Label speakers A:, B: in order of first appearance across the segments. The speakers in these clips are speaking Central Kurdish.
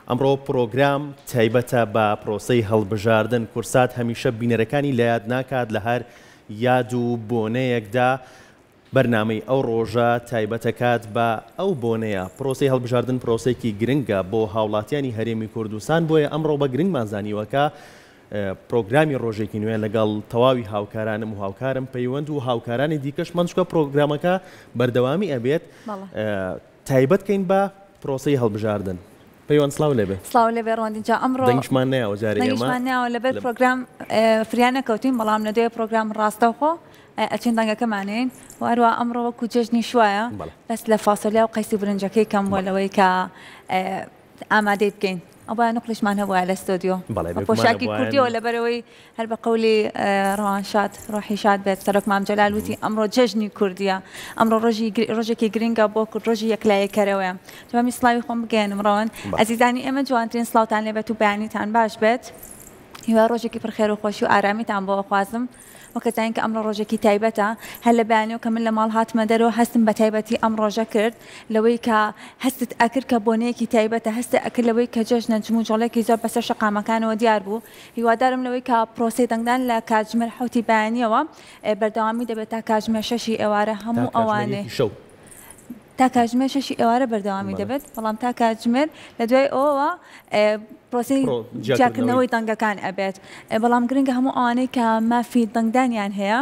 A: ئەمڕۆ پرۆگرام تایبەتە بە پرۆسەی هەڵبژاردن، کورسات هەمیشە بینەرەکانی لە یاد ناکات لە هەر یاد و بۆنەیەکدا بەرنامەی ئەو ڕۆژە تایبەتەکات بە ئەو بۆنەیە، پرۆسەی هەڵبژاردن پرۆسەیەکی گرنگە بۆ هاوڵاتیانی هەرێمی کوردستان، بۆیە ئەمڕۆ بە گرنگمان زانیوە کە پرۆگرامی ڕۆژێکی نوێ لەگەڵ تەواوی هاوکارانم و هاوکارم پەیوەند و هاوکارانی دیکەشمان چونکە پرۆگرامەکە بەردەوامی ئەبێت تایبەت کەین بە پرۆسەی هەڵبژاردن. پەیوەند سڵاو لێبێ.
B: سڵاو لێبێ ڕۆندین جا ئەمڕۆ
A: دەنگیشمان نەیاوە جارێ ئێمە
B: دەنگیشمان نەیاوە لەبەر پرۆگرام فریا نەکەوتین بەڵام لە دوای پرۆگرام ڕاستەوخۆ ئەچین دەنگەکەمان نێین و هەروە ئەمڕۆ وەکو جەژنیش وایە بەس لە فاسۆلیا و قەیسی برنجەکەی کەم بووە لەوەی کە ئامادەی بکەین ئەوە نقلیشمان هەبووە لە ستۆدیۆ پۆشاکی کوردیەوە لەبەرەوەی هەر بە قەولی ڕەوانشاد ڕۆحی شاد بێت سەرۆک مام جەلال وتی ئەمڕۆ جەژنی کوردیە ئەمڕۆ ڕۆژی ڕۆژێکی گرنگە بۆ کورد ڕۆژی یەکلاییکەرەوەیە جوامی سڵاوی خۆم بگەیەنم ڕەوەند ئەزیزانی ئێمە جوانترین سڵاوتان لێبێت و بەیانیتان باش بێت هیوای ڕۆژێکی پڕ خێر و خۆشی و ئارامیتان بۆ ئەخوازم. وەک ئەزانین کە ئەمڕۆ ڕۆژێکی تایبەتە، هەر لە بەیانیەوە کە من لە ماڵ هاتمە دەرەوە هەستم بە تایبەتی ئەم ڕۆژە کرد، لەوەی کە هەستت ئەکرد کە بۆنەیەکی تایبەتە، هەستت ئەکرد لەوەی کە جەژنە، جموجۆڵێکی زۆر بەسەر شەقامەکانەوە دیار بوو، هیوادارم لەوەی کە پرۆسەی دەنگدان لە کاتژمێر حەوتی بەیانیەوە بەردەوامی دەبێت تا کاتژمێر شەشی ئێوارە هەموو ئەوانەی. تا کاتژمێر شەشی ئێوارە بەردەوامی دەبێت، بەڵام تا کاتژمێر لە دوای ئەوەوە پرۆسەی جیاکردنەوەی دەنگەکان ئەبێت، بەڵام گرنگە هەموو ئەوانەی کە مافی دەنگدانیان هەیە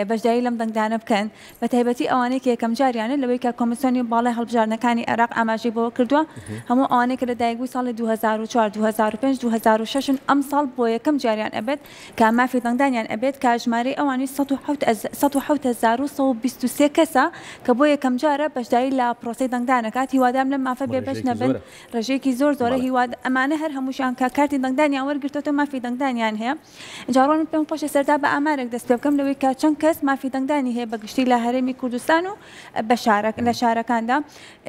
B: بەشداری لەم دەنگدانە بکەن، بە تایبەتی ئەوانەی کە یەکەم جاریانە لەوەی کە کۆمیسیۆنی باڵای هەڵبژاردنەکانی عێراق ئاماژەی بەوە کردووە هەموو ئەوانەی کە لەدایکبووی ساڵی 2004، 2005، 2006 ئەمساڵ بۆ یەکەم جاریان ئەبێت کە مافی دەنگدانیان ئەبێت کە ژمارەی ئەوانیش 107,123 کەسە کە بۆ یەکەمجارە بەشداری لە پرۆسەی دەنگدان ئەکات هیوادارم لەم مافە بێبەش نەبن ڕێژەیەکی زۆر زۆرە هیوا ئەمانە هەر هەمووشیان کە کارتی دەنگدانیان وەرگرتۆتەوە مافی دەنگدانیان هەیە جا ڕۆن پێم خۆشە سەرتا بە ئامارێک دەست پێ بکەم لەوەی کە چەند کەس مافی دەنگدانی هەیە بە گشتی لە هەرێمی کوردستان و بە شارەک لە شارەکاندا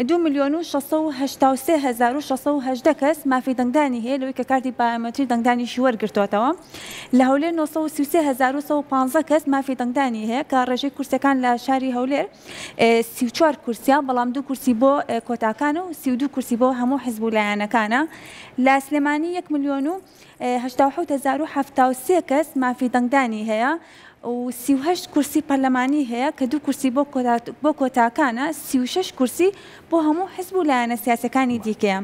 B: 2,683,618 کەس مافی دەنگدانی هەیە لەوەی کە کارتی بایۆمەتری دەنگدانیشی وەرگرتۆتەوە. لە هەولێر 933,115 کەس مافی دەنگدانی هەیە کە ڕێژەی کورسیەکان لە شاری هەولێر 34 کورسیە بەڵام دوو کورسی بۆ کۆتاکانە و 32 کورسی بۆ هەموو حزب و لایەنەکانە. لە سلێمانی 1 ملیۆن و 87073 کەس مافی دەنگدانی هەیە و 38 کورسی پەرلەمانی هەیە کە دوو کورسی بۆ کۆتاکانە، 36 کورسی بۆ هەموو حزب و لایەنە سیاسیەکانی دیکەیە.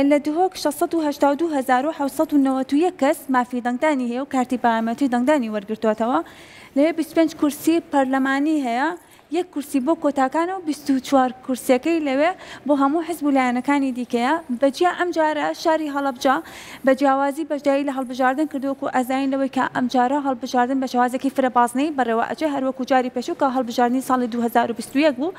B: لە دهۆک 682,791 کەس مافی دەنگدانی هەیە و کارتی بایۆمەتری دەنگدانی وەرگرتووەتەوە. لەوێ 25 کورسی پەرلەمانی هەیە، یەک کورسی بۆ کۆتاکانە و 24 کورسیەکەی لەوێ بۆ هەموو حزب و لایەنەکانی دیکەیە. بەجیا ئەمجارە شاری هەڵەبجە بە جیاوازی بەشداری لە هەڵبژاردن کردووە وەکو ئەزانین لەوەی کە ئەمجارە هەڵبژاردن بە شێوازێکی فرە بازنەیی بەڕێوە ئەچێ هەروەکو جاری پێشوو کە هەڵبژاردنی ساڵی 2021 بوو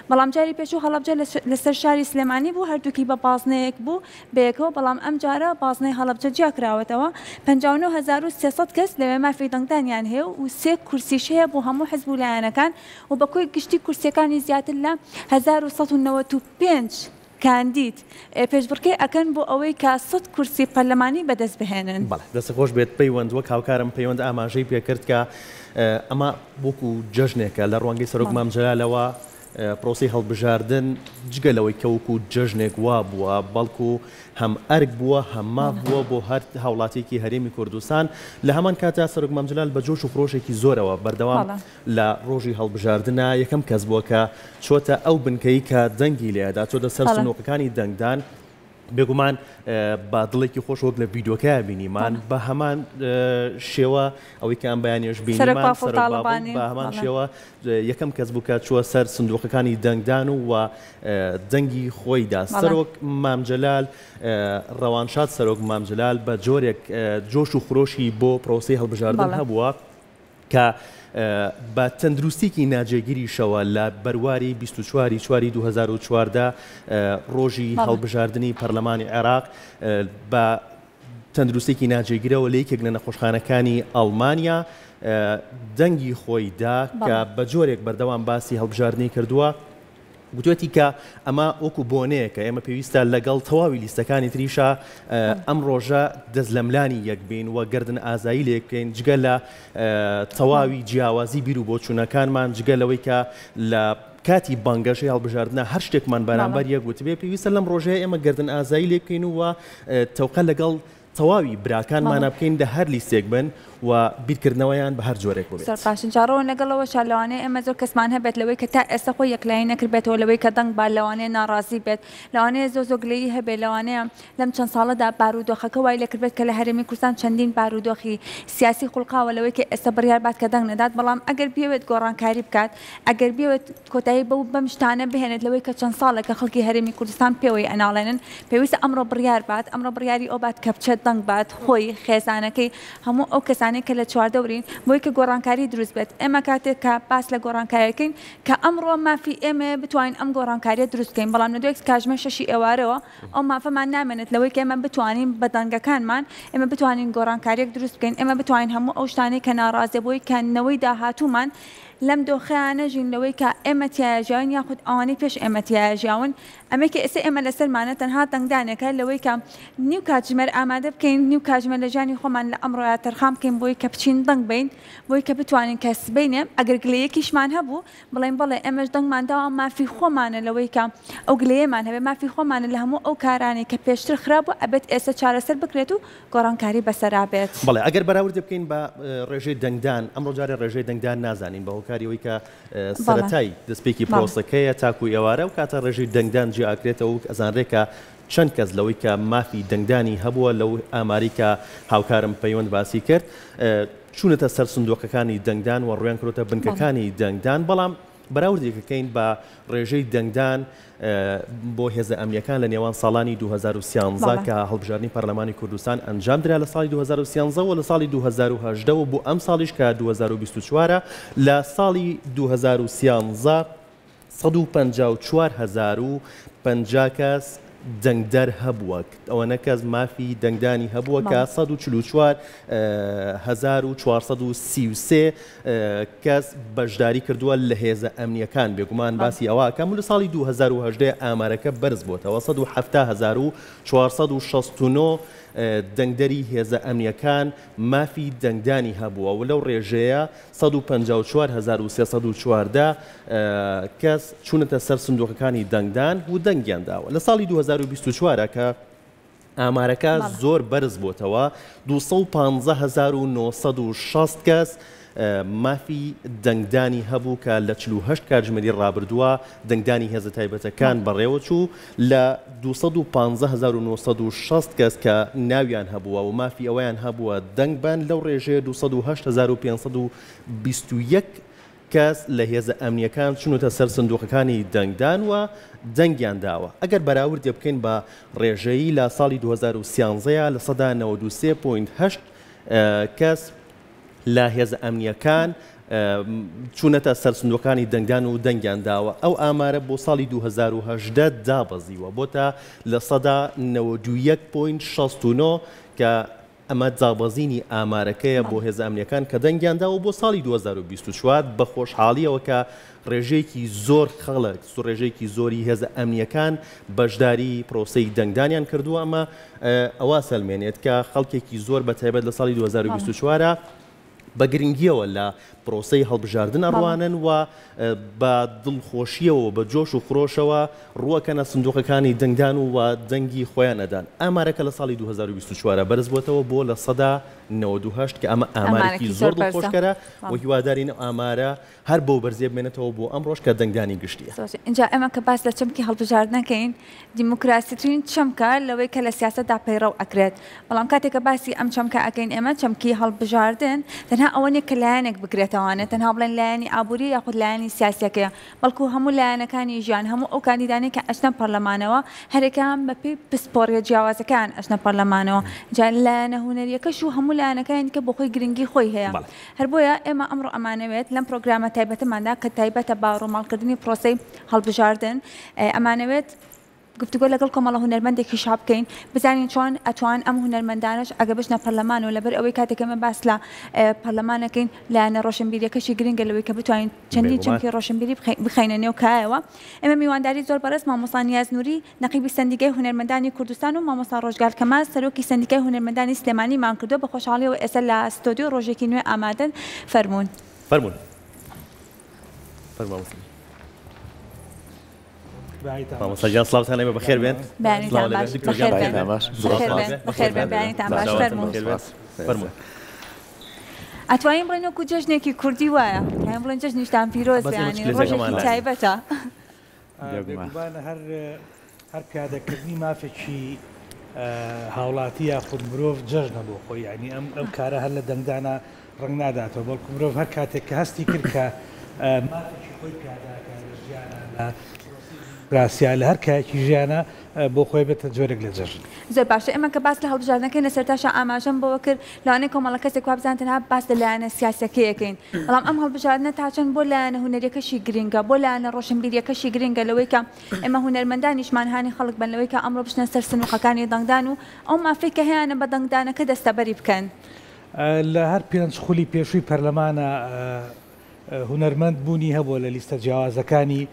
B: بەڵام جاری پێشوو هەڵەبجە لەسەر شاری سلێمانی بوو هەردووکی بە بازنەیەک بوو بەیەکەوە بەڵام ئەمجارە بازنەی هەڵەبجە جیاکراوەتەوە 59300 کەس لەوێ مافی دەنگدانیان هەیە و سێ کورسیش هەیە بۆ هەموو حزب و لایەنەکان و بە کۆی گشتی کورسیەکانی زیاتر لە 1195 کاندید پێشبڕکێ ئەکەن بۆ ئەوەی کە 100 کورسی پەرلەمانی بەدەست بهێنن.
A: بەڵێ دەستت خۆش بێت پەیوەند وەک هاوکارم پەیوەند ئاماژەی پێکرد کە ئەمە وەکو جەژنێکە لە ڕوانگەی سەرۆک مام جەلالەوە پرۆسەی هەڵبژاردن جگە لەوەی کە وەکو جەژنێک وابووە بەڵکو هەم ئەرک بووە هەم ماف بووە بۆ هەر هاوڵاتیەکی هەرێمی کوردستان لە هەمان کاتدا سەرۆک مام جەلال بە جۆش و خرۆشێکی زۆرەوە بەردەوام لە ڕۆژی هەڵبژاردنا یەکەم کەس بووە کە چۆتە ئەو بنکەی کە دەنگی لێدا چۆتە سەر سنوقەکانی دەنگدان بێگومان بە دڵێکی خۆش وەک لە ڤیدیۆکەیا بینیمان بە هەمان شێوە ئەوەی کە ئەم بەیانیش بینیمان بە هەمان شێوە یەکەم کەس بوو کە چووە سەر سندوقەکانی دەنگدان و و دەنگی خۆیدا سەرۆک مام جەلال ڕەوانشاد سەرۆک مام جەلال بە جۆرێک جۆش و خرۆشی بۆ پرۆسەی هەڵبژاردن هەبووە کە بە تەندروستیکی ناجێگیریشەوە لە بەرواری 24 ی چواری 2014 ڕۆژی هەڵبژاردنی پەرلەمانی عێراق بە تەندروستێکی ناجێگیرەوە لە یەکێک لە نەخۆشخانەکانی ئەڵمانیا دەنگی خۆی دا کە بە جۆرێک بەردەوام باسی هەڵبژاردنی کردووە. گوتوێتی کە ئەمە وەکو بۆنەیەکە ئێمە پێویستە لەگەڵ تەواوی لیستەکانی تریشا ئەم ڕۆژە دەست لەملانی یەک بین و گەردن ئازایی لێک بکەین جگە لە تەواوی جیاوازی بیر و بۆچوونەکانمان جگە لەوەی کە لە. کاتی بانگەشەی هەڵبژاردنە هەر شتێکمان بەرامبەر یەک وتبێ پێویستە لەم ڕۆژەیە ئێمە گەردن ئازایی لێ بکەین و تەوقە لەگەڵ تەواوی براکانمانە بکەین لە هەر لیستێک بن و بیرکردنەوەیان بە هەر جۆرێک بووبێت.
B: زۆر باشە جا ڕۆن لەگەڵ ئەوەشا لەوانەیە ئێمە زۆر کەسمان هەبێت لەوەی کە تا ئێستا خۆی یەکلایی نەکردبێتەوە لەوەی کە دەنگ با لەوانەیە ناڕازی بێت لەوانەیە زۆر زۆر گلەیی هەبێت لەوانەیە لەم چەند ساڵەدا بارودۆخەکە وای لێکردبێت کە لە هەرێمی کوردستان چەندین بارودۆخی سیاسی خوڵقاوە لەوەی کە ئێستا بڕیار بات کە دەنگ نەدات بەڵام ئەگەر بیەوێت گۆڕانکاری بکات ئەگەر بیەوێت کۆتایی بەو بەم شتانە بهێنێت لەوەی کە چەند ساڵێکە خەڵکی هەرێمی کوردستان پێوەی ئەناڵێنن پێویستە ئەمڕۆ بڕیار بات ئەمڕۆ بڕیاری ئەو بات کە بچێت دەنگ بات خۆی خێزانەکەی هەموو ئەو کەسانەی کە لە چواردەورین بۆی کە گۆڕانکاری دروست بێت ئێمە کاتێک کە باس لە گۆڕانکاریەکەین کە ئەمڕۆ مافی ئێمەیە بتوانین ئەم گۆڕانکاریە دروست بکەین بەڵام لە دوای کاژمێر شەشی ئێوارەوە ئەو مافەمان نامێنێت لەوەی کە ئێمە بتوانین بە دەنگەکانمان ئێمە بتوانین گۆڕانکاریەک دروست بکەین ئێمە بتوانین هەموو ئەو شتانەی کە ناڕازیە بۆی کە نەوەی داهاتوومان لەم دۆخەیا نەژین لەوەی کە ئێمە تیایا ژیاوین یاخود ئەوانەی پێش ئێمە تیایا ژیاون ئەمەی کە ئێستا ئێمە لەسەرمانە تەنها دەنگدانێکە لەوەی کە نیو کاتژمێر ئامادە بکەین نیو کاتژمێر لە ژیانی خۆمان لە ئەمڕۆیا تەرخان بکەین بۆی کە بچین دەنگ بەین بۆی کە بتوانین کە سبەینێ ئەگەر گلەیەکیشمان هەبوو بڵێین بەڵێ ئێمەش دەنگمان داوە مافی خۆمانە لەوەی کە ئەو گلەیەمان هەبێت مافی خۆمانە لە هەموو ئەو کارانەی کە پێشتر خراپ بوو ئەبێت ئێستا چارەسەر بکرێت و گۆڕانکاری بەسەرا بێت.
A: بەڵێ ئەگەر بەراوردی بکەین بە ڕێژەی دەنگدان، ئەمڕۆ جارێ ڕێژەی دەنگدان نازانین بە هۆکاری ئەوەی کە سەرەتای دەستپێکی پرۆسەکەیە تاکو ئێوارە و کاتە ڕێژەی دەنگدان جیا ئەکرێتەوە و ئەزانرێ کە چەند کەس لەوەی کە مافی دەنگدانی هەبووە لەو ئاماری کە هاوکارم پەیوەند باسی کرد چوونەتە سەر سندوقەکانی دەنگدان و ڕویان کردۆتە بنکەکانی دەنگدان، بەڵام بەراوردێک بکەین بە ڕێژەی دەنگدان بۆ هێزە ئەمنییەکان لە نێوان ساڵانی 2013 کە هەڵبژاردنی پەرلەمانی کوردستان ئەنجامدرا لە ساڵی 2013 و لە ساڵی 2018 و بۆ ئەم ساڵیش کە 2024 لە ساڵی 2013 154,050 کەس دەنگدەر هەبووە، ئەوەنە کەس مافی دەنگدانی هەبووە کە 144,433 کەس بەشداری کردووە لە هێزە ئەمنییەکان، بێگومان باسی ئەوە ئەکەم لە ساڵی 2018 ئامارەکە بەرز بۆتەوە 170,469 دەنگدەری هێزە ئەمنییەکان مافی دەنگدانی هەبووە و لەو ڕێژەیە 154,314 کەس چوونەتە سەر سندوقەکانی دەنگدان و دەنگیان داوە. لە ساڵی 2024 کە ئامارەکە زۆر بەرز بۆتەوە، 215960 کەس مافی دەنگدانی هەبوو کە لە 48 کاتژمێری ڕابردووە دەنگدانی هێزە تایبەتەکان بەڕێوەچوو، لە 215960 کەس کە ناویان هەبووە و مافی ئەوەیان هەبووە دەنگ بەن، لەو ڕێژەیە 208521 کەس لە هێزە ئەمنییەکان چوونەتە سەر سندوقەکانی دەنگدان و دەنگیان داوە. ئەگەر بەراوردێ بکەین بە ڕێژەیی لە ساڵی 2013 93.8% کەس لە هێزە ئەمنییەکان چوونەتە سەر سندوقەکانی دەنگدان و دەنگیان داوە. ئەو ئامارە بۆ ساڵی 2018 دابەزیوە بۆتە 91.69% کە ئەمە دابەزینی ئامارەکەیە بۆ هێزە ئەمنییەکان کە دەنگیان داوە بۆ ساڵی 2024 بە خۆشحاڵییەوە کە ڕێژەیەکی زۆر خەڵک ڕێژەیەکی زۆری هێزە ئەمنییەکان بەشداری پرۆسەی دەنگدانیان کردووە ئەمە ئەوە سەلمێنێت کە خەڵکێکی زۆر بە تایبەت لە ساڵی 2024 بە گرنگییەوە لە پرۆسەی هەڵبژاردن ئەڕوانن و بە دڵخۆشییەوە و بە جۆش و خرۆشەوە ڕووەکەنە سندوقەکانی دەنگدان و دەنگی خۆیان ئەدان. ئامارەکە لە ساڵی 2024 بەرز بووەتەوە بۆ 98% کە ئەمە ئامارێکی زۆر دڵخۆشکەرە و هیوادارین ئەو ئامارە هەر بەو بەرزیە بمێنێتەوە بۆ ئەمڕۆش کە دەنگدانی گشتیە.
B: ئینجا ئێمە کە باس لە چەمکی هەڵبژاردن ئەکەین دیموکراسیترین چەمکە لەوەی کە لە سیاسەتدا پەیڕەو ئەکرێت، بەڵام کاتێک کە باسی ئەم چەمکە ئەکەین ئێمە چەمکی هەڵبژاردن تەنها ئەوە نیە کە لایەنێک بگرێتەوانێ تەنها بڵێن لایەنی ئابووری یاخود لایەنی سیاسیەکەیە بەڵکو هەموو لایەنەکانی ژیان هەموو ئەو کاندیدانەی کە ئەچنە پەرلەمانەوە هەرێکیان بەپێی پسپۆڕیە جیاوازەکەیان ئەچنە پەرلەمانەوە جا لایەنە هونەریەکەش و هەموو لایەنەکانی دیکە بۆ خۆی گرنگی خۆی هەیە هەر بۆیە ئێمە ئەمڕۆ ئەمانەوێت لەم پرۆگرامە تایبەتەماندا کە تایبەتە بە ڕووماڵکردنی پرۆسەی هەڵبژاردن ئەمانەوێت گفتوگۆ لەگەڵ کۆمەڵە هونەرمەندێکیشا بکەین بزانین چۆن ئەتوان ئەم هونەرمەندانەش ئەگە بچنە پەرلەمان و لەبەر ئەوەی کاتێک ئێمە باس لە پەرلەمانەکەین لایەنە ڕۆشنبیریەکەشی گرنگە لەوەی کە بتوانین چەندین چەمکی ڕۆشنبیری بخەینە نێو کایەوە ئێمە میوانداری زۆر بەڕێز مامۆستا نیاز نوری نەقیبی سەندیگای هونەرمەندانی کوردستان و مامۆستا ڕۆژگار کەمال سەرۆکی سەندیکای هونەرمەندانی سلێمانیمان کردووە بە خۆشحاڵیەوە ئێستا لە ستۆدیۆ ڕۆژێکی نوێ ئامادەن فەرموون.
A: فەرموون. فەرموو مامۆستا. مامۆستا گیان سڵاوتان لێبێ بەخێر بێن.
B: بەیانیتان باش بەخێر بێن بەخێر بێن بەخێر بێن بەیانیتان باش فەرموو.
A: فەرموو.
B: ئەتوانین بڵێین وەکو جەژنێکی کوردی وایە توانین بڵێن جەژنیشتان پیرۆز بێ یانی ڕۆژێکی تایبەتە.
C: بێگومان هەر هەر پیادەکردنی مافێکی هاوڵاتی یاخود مرۆڤ جەژنە بۆ خۆی یانی ئەم ئەم کارە هەر لە دەنگدانا ڕەنگ ناداتەوە بەڵکو مرۆڤ هەر کاتێک کە هەستی کرد کە مافێکی خۆی پیاداکە لە ژیانا لە پرۆسەی دیموکراسیا لە هەر کایەکی ژیانا بۆ خۆی بێتە جۆرێک لە جەژن.
B: زۆر باشە ئێمە کە باس لە هەڵبژاردنەکەین لە سەرتاشا ئاماژەم بەوە کرد لەوانەیە کۆمەڵە کەسێک وابزانن تەنها باس لە لایەنە سیاسیەکەی ئەکەین بەڵام ئەم هەڵبژاردنە تا چەند بۆ لایەنە هونەریەکەشی گرنگە بۆ لایەنە ڕۆشنبیریەکەشی گرنگە لەوەی کە ئێمە هونەرمەندانیشمان هانی خەڵک بەن لەوەی کە ئەمڕۆ بچنە سەر سنوقەکانی دەنگدان و ئەو مافەی کە هەیانە بە دەنگدانەکە دەستەبەری بکەن.
C: لە هەر پێنج خولی پێشووی پەرلەمانا هونەرمەند بوونی هەبووە لە لیستە جیاوازەکانی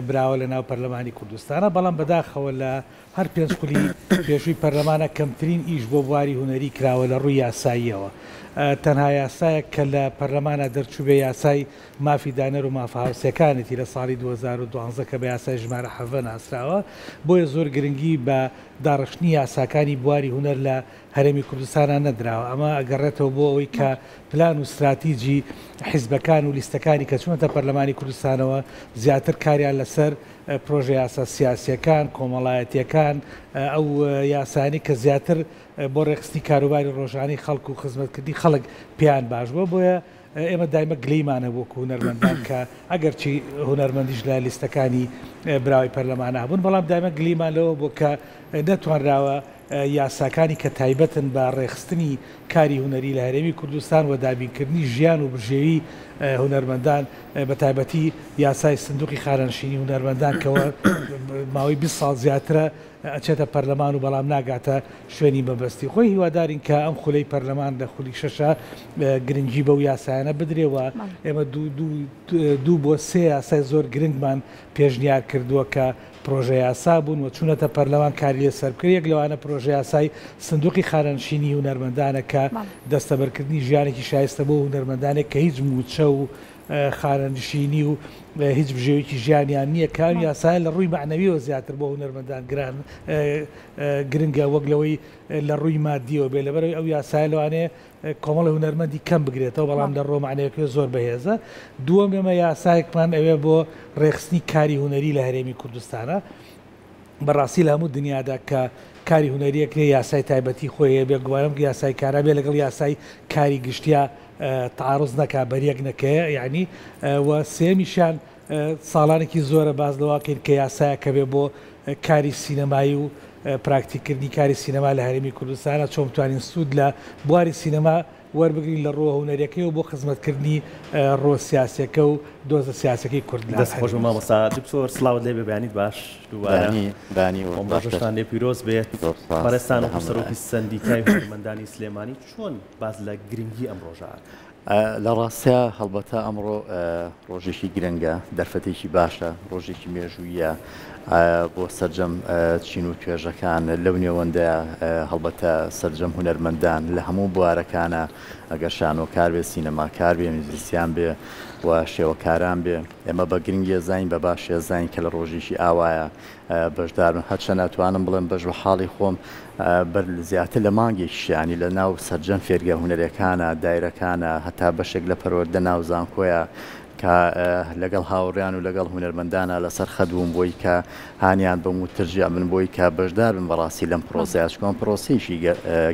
C: براوە لە ناو پەرلەمانی کوردستانا، بەڵام بەداخەوە لە هەر پێنج خولی پێشووی پەرلەمانا کەمترین ئیش بۆ بواری هونەری کراوە لە ڕووی یاساییەوە. تەنها یاسایەک کە لە پەرلەمانا دەرچووبێ یاسای مافی دانەر و مافە هاوسێکانێتی لە ساڵی 2012 کە بە یاسای ژمارە 17 ناسراوە، بۆیە زۆر گرنگی بە داڕشتنی یاساکانی بواری هونەر لە هەرێمی کوردستانا نەدراوە، ئەمە ئەگەڕێتەوە بۆ ئەوەی کە پلان و ستراتیجی حیزبەکان و لیستەکانی کە چوونەتە پەرلەمانی کوردستانەوە زیاتر کاریان لەسەر پرۆژە یاسا سیاسیەکان، کۆمەڵایەتیەکان، ئەو یاسایانەی کە زیاتر بۆ ڕێکخستنی کاروباری ڕۆژانەی خەڵک و خزمەتکردنی خەڵک پێیان باش بووە، بۆیە ئێمە دایمە گلەیمان هەبوو وەکو هونەرمەندان کە ئەگەرچی هونەرمەندیش لە لیستەکانی براوەی پەرلەمانا هەبوون، بەڵام دایمە گلەیمان لەوە بوو کە نەتوانراوە یاساکانی کە تایبەتن بە ڕێکخستنی کاری هونەری لە هەرێمی کوردستان و دابینکردنی ژیان و بژێوی هونەرمەندان بە تایبەتی یاسای سندوقی خانەنشینی هونەرمەندان کە ماوەی 20 ساڵ زیاترە ئەچێتە پەرلەمان و بەڵام ناگاتە شوێنی مەبەستی خۆی هیوادارین کە ئەم خولەی پەرلەمان لە خولی شەشە گرنگی بەو یاسایانە بدرێ و ئێمە دوو بۆ سێ یاسای زۆر گرنگمان پێشنیار کردووە کە پرۆژەیاسا بوون و چوونەتە پەرلەمان کاری لەسەر بکرێت، یەک لەوانە پرۆژەیاسای سندوقی خانەنشینی هونەرمەندانە کە دەستەبەرکردنی ژیانێکی شایستە بۆ هونەرمەندانێک کە هیچ مووچە و خانەنشینی و هیچ بژێویەکی ژیانیان نییە، کە ئەم یاسایە لە ڕووی مەعنەویەوە زیاتر بۆ هونەرمەندان گران گرنگە وەک لەوەی لە ڕووی مادیەوە بێت، لەبەرئەوەی ئەو یاسایە لەوانەیە کۆمەڵی هونەرمەندی کەم بگرێتەوە، بەڵام لە ڕووە مەعنەویەکەوە زۆر بەهێزە. دووەم، ئێمە یاسایەکمان ئەوێ بۆ ڕێکخستنی کاری هونەری لە هەرێمی کوردستانە. بەڕاستی لە هەموو دنیادا کە کاری هونەری ئەکرێ یاسای تایبەتی خۆی هەیە، بێگومان ئەم یاسای کارە بێ لەگەڵ یاسای کاری گشتیا تەعاروز نەکا، بەریەک نەکەیە یەعنی. و سێیەمیشیان ساڵانێکی زۆرە باس لەوە ئەکەین کە یاسایەک هەبێ بۆ کاری سینەمایی و پراکتیککردنی کاری سینەما لە هەرێمی کوردستانە، چۆن بتوانین سوود لە بواری سینەما وەربگرین لە ڕووە هونەریەکەی و بۆ خزمەتکردنی ڕووە سیاسیەکە و دۆزە سیاسیەکەی کورد لە
A: دەست خۆش
C: هەرێمی
A: بێ مامۆستا
C: کوردستان.
A: دکتۆر سڵاوت لێ بێ بەیانیت باش دووبارە
D: بەیانی بەیانی
A: ئەم
D: باشتر
A: ڕۆژەشتان لێ پیرۆز بێت
D: زۆر سوپاس
A: بەڕێزتان
D: لە
A: وەکو
D: هەموو
A: سەرۆکی
D: لایەک.
A: سەندیکای هونەرمەندانی سلێمانی چۆن باس لە گرنگی ئەم ڕۆژە ئەکەن؟
D: لە ڕاستیا هەڵبەتە ئەمڕۆ ڕۆژێکی گرنگە، دەرفەتێکی باشە، ڕۆژێکی مێژووییە بۆ سەرجەم چین و توێژەکان، لەو نێوەندەیا هەڵبەتە سەرجەم هونەرمەندان لە هەموو بوارەکانا ئەگەر شانۆکار بێ، سینەماکار بێ، میوزیسیان بێ و شێوەکاران بێ، ئێمە بە گرنگی ئەزانین، بە باشی ئەزانین کە لە ڕۆژێکی ئاوایا بەشداربن هەرچەند ئەتوانم بڵێم بەش بە حاڵی خۆم بەر زیاتر لە مانگێکیش یانی لە ناو سەرجەم فێرگە هونەرێکانە دایرەکانە هەتا بەشێک لە پەروەردە ناو زانکۆیە کە لەگەڵ هاوڕیان و لەگەڵ هونەرمەندانە لەسەر خەت بووم بۆی کە هانیان بم و ترجیع بن بۆی کە بەشدار بن بەڕاستی لەم پرۆسەیە چونکە ئەم پرۆسەیەکی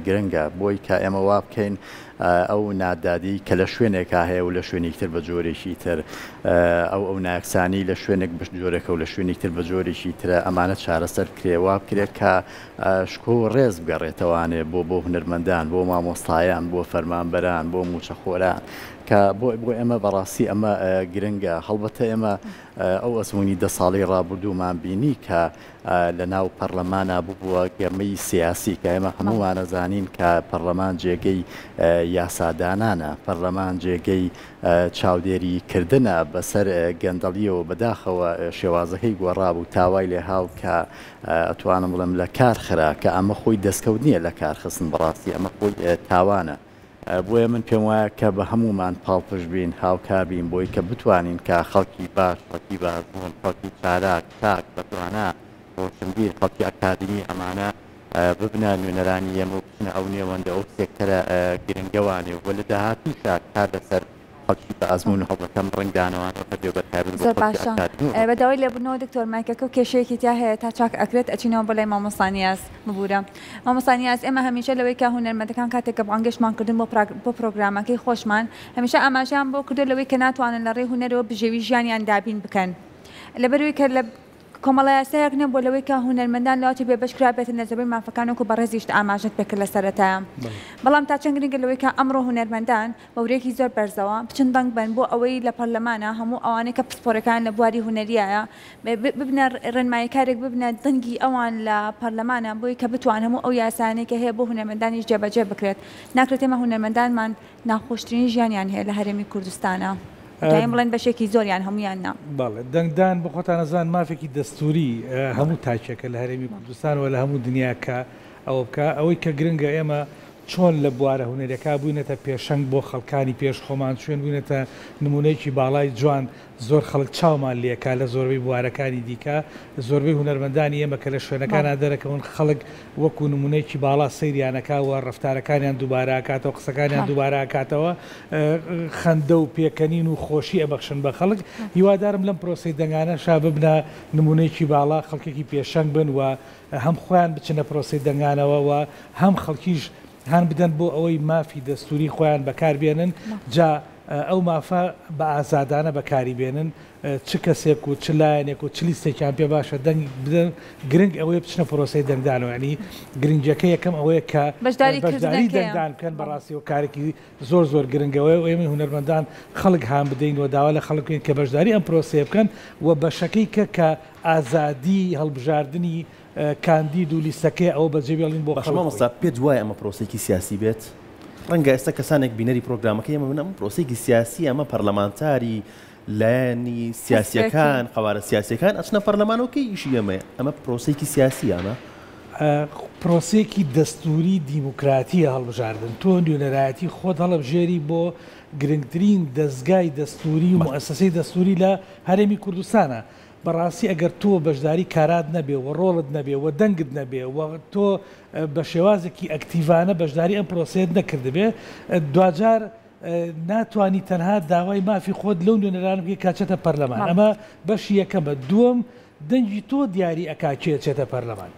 D: گرنگە بۆی کە ئێمە وا بکەین ئەو نادادی کە لە شوێنێکا هەیە و لە شوێنێکی تر بە جۆرێکی تر، ئەو ئەو نایەکسانی لە شوێنێک بە جۆرێکە و لە شوێنێکی تر بە جۆرێکی ترە، ئەمانە چارەسەر بکرێ، وا بکرێ کە شکۆ و ڕێز بگەڕێتەوانێ بۆ بۆ هونەرمەندان، بۆ مامۆستایان، بۆ فەرمانبەران، بۆ مووچەخۆران، کە بۆ بۆ ئێمە بەڕاستی ئەمە گرنگە. هەڵبەتە ئێمە ئەو ئەزموونی دە ساڵەی ڕابردوومان بینی کە لە ناو پەڕلەمانا ببووە گەمەی سیاسی کە ئێمە هەموومان ئەزانین کە پەڕلەمان جێگەی یاسادانانە، پەڕلەمان جێگەی چاودێری کردنە بەسەر گەندەڵیەوە، بەداخەوە شێوازەکەی گۆڕابوو تا وای لێهاو کە ئەتوانم بڵێم لە کار خرا کە ئەمە خۆی دەستکەوت نییە لە کارخستن بەڕاستی ئەمە خۆی تاوانە. بۆیە من پێم وایە کە بە هەموومان پاڵپشت بین، هاوکار بین بۆی کە بتوانین کە خەڵکی باش، خەڵکی بە ئەزموون، خەڵکی چالاک، چاک، بەتوانا، ڕۆشنبیر، خەڵکی ئەکادیمی ئەمانە ببنە نوێنەرانی ئێمە و بچنە ئەو نێوەندە، ئەو سێکتەرە گرنگەوانێ و لە داهاتووشا کار لەسەر خەڵکی بە ئەزموون و هەڵبەتە ئەم ڕەنگدانەوانە هەبێ بە تایبەت بۆ
B: زۆر
D: خەڵکی
B: باشە
D: ئەکادیمی و
B: بە
D: ڕۆشنبیر.
B: داوای لێبوردنەوە دکتۆر مایکەکە و کێشەیەکی تیا هەیە تا چاک ئەکرێت ئەچینەوە بۆ لای مامۆستا نیاز ببورە مامۆستا نیاز ئێمە هەمیشە لەوەی کە هونەرمەندەکان کاتێک کە بانگێشتمان کردن بۆ بۆ پرۆگرامەکەی خۆشمان هەمیشە ئاماژەیان بۆ کردوە لەوەی کە ناتوانن لە ڕێی هونەرەوە بژێوی ژیانیان دابین بکەن لەبەرئەوەی کە لە کۆمەڵە یاسایەک نەبووە لەوەی کە هونەرمەندان لەواچێ بێبەش کرابێتن لە زۆربەی مافەکان وەکو بەڕێزیشت ئاماژەت پێکرد لە سەرەتایا بەڵام تا چەند گرنگە لەوەی کە ئەمڕۆ هونەرمەندان بە ورەیەکی زۆر بەرزەوە بچن دەنگ بەن بۆ ئەوەی لە پەرلەمانا هەموو ئەوانەی کە پسپۆرەکان لە بواری هونەریایە ببنە ڕێنماییکارێک ببنە دەنگی ئەوان لە پەرلەمانا بۆی کە بتوان هەموو ئەو یاسایانەی کە هەیە بۆ هونەرمەندانیش جێبەجێ بکرێت ناکرێت ئێمە هونەرمەندانمان ناخۆشترین ژیانیان هەیە لە هەرێمی کوردستانا دایم بڵێن بەشێکی زۆریان هەموویان نا.
C: بەڵێ دەنگدان بۆ خۆتان ئەزان مافێکی دەستوری هەموو تاکێکە لە هەرێمی کوردستان و لە هەموو دنیا کە ئەوە بکا ئەوەی کە گرنگە ئێمە چۆن لە بوارە هونەریەکا بوینەتە پێشەنگ بۆ خەڵکانی پێش خۆمان چوێن بوینەتە نمونەیەکی باڵای جوان زۆر خەڵک چاومان لێکا لە زۆربەی بوارەکانی دیکە، زۆربەی هونەرمەندانی ئێمە کە لە شوێنەکانا دەرەکەون خەڵک وەکو نمونەیەکی باڵا سەیریان ئەکا و ڕەفتارەکانیان دووبارە ئەکاتەوە، قسەکانیان دووبارە ئەکاتەوە، خەندە و پێکەنین و خۆشی ئەبەخشن بە خەڵک، هیوادارم لەم پرۆسەی دەنگانەشا ببنە نمونەیەکی باڵا، خەڵکێکی پێشەنگ بن و هەم خۆیان بچنە پرۆسەی دەنگانەوە و هەم خەڵکیش هان بدەن بۆ ئەوەی مافی دەستوری خۆیان بەکار بێنن، جا ئەو مافە بە ئازادانە بەکاری بێنن، چ کەسێک و چ لایەنێک و چ لیستێکیان پێ باشە دەنگ بدەن، گرنگ ئەوەیە بچنە پرۆسەی دەنگدانەوە، یانی گرنگیەکە یەکەم ئەوەیە کە بەشداری دەنگدان بکەن، بەڕاستی ئەوە کارێکی زۆر زۆر گرنگە و ئێمەی هونەرمەندان خەڵک هان بدەین و داوا لە خەڵک بکەین کە بەشداری ئەم پرۆسەیە بکەن و بەشەکەی کە کە ئازادی هەڵبژاردنی کاندید و لیستەکەی ئەوە بەجێ بێڵین بۆ
A: باشە
C: خەڵک خۆی.
A: مامۆستا پێت وایە ئەمە پرۆسەیەکی سیاسی بێت؟ ڕەنگە ئێستا کەسانێک بینەری پرۆگرامەکەی ئێمە بن ئەمە پرۆسەیەکی سیاسیە ئەمە پەرلەمانتاری لایەنی سیاسیەکان قەوارە سیاسیەکان ئەچنە پەرلەمانەوە کەی ئیشی ئێمەیە ئەمە پرۆسەیەکی سیاسیە ئەمە؟
C: پرۆسەیەکی دەستوری دیموکراتیە هەڵبژاردن تۆ نوێنەرایەتی خۆت هەڵەبژێری بۆ گرنگترین دەزگای دەستوری و موئەسەسەی دەستوری لە هەرێمی کوردستانە بەڕاستی ئەگەر تۆ بەشداری کارات نەبێ و ڕۆڵت نەبێ و دەنگت نەبێ و تۆ بە شێوازێکی ئەکتیڤانە بەشداری ئەم پرۆسەیەت نەکردبێ دواجار ناتوانی تەنها داوای مافی خۆت لەو نوێنەرانە بکەی کە چێتە پەرلەمان ئەمە بەشی یەکەمە دووەم دەنگی تۆ دیاری ئەکا کێ چێتە پەرلەمان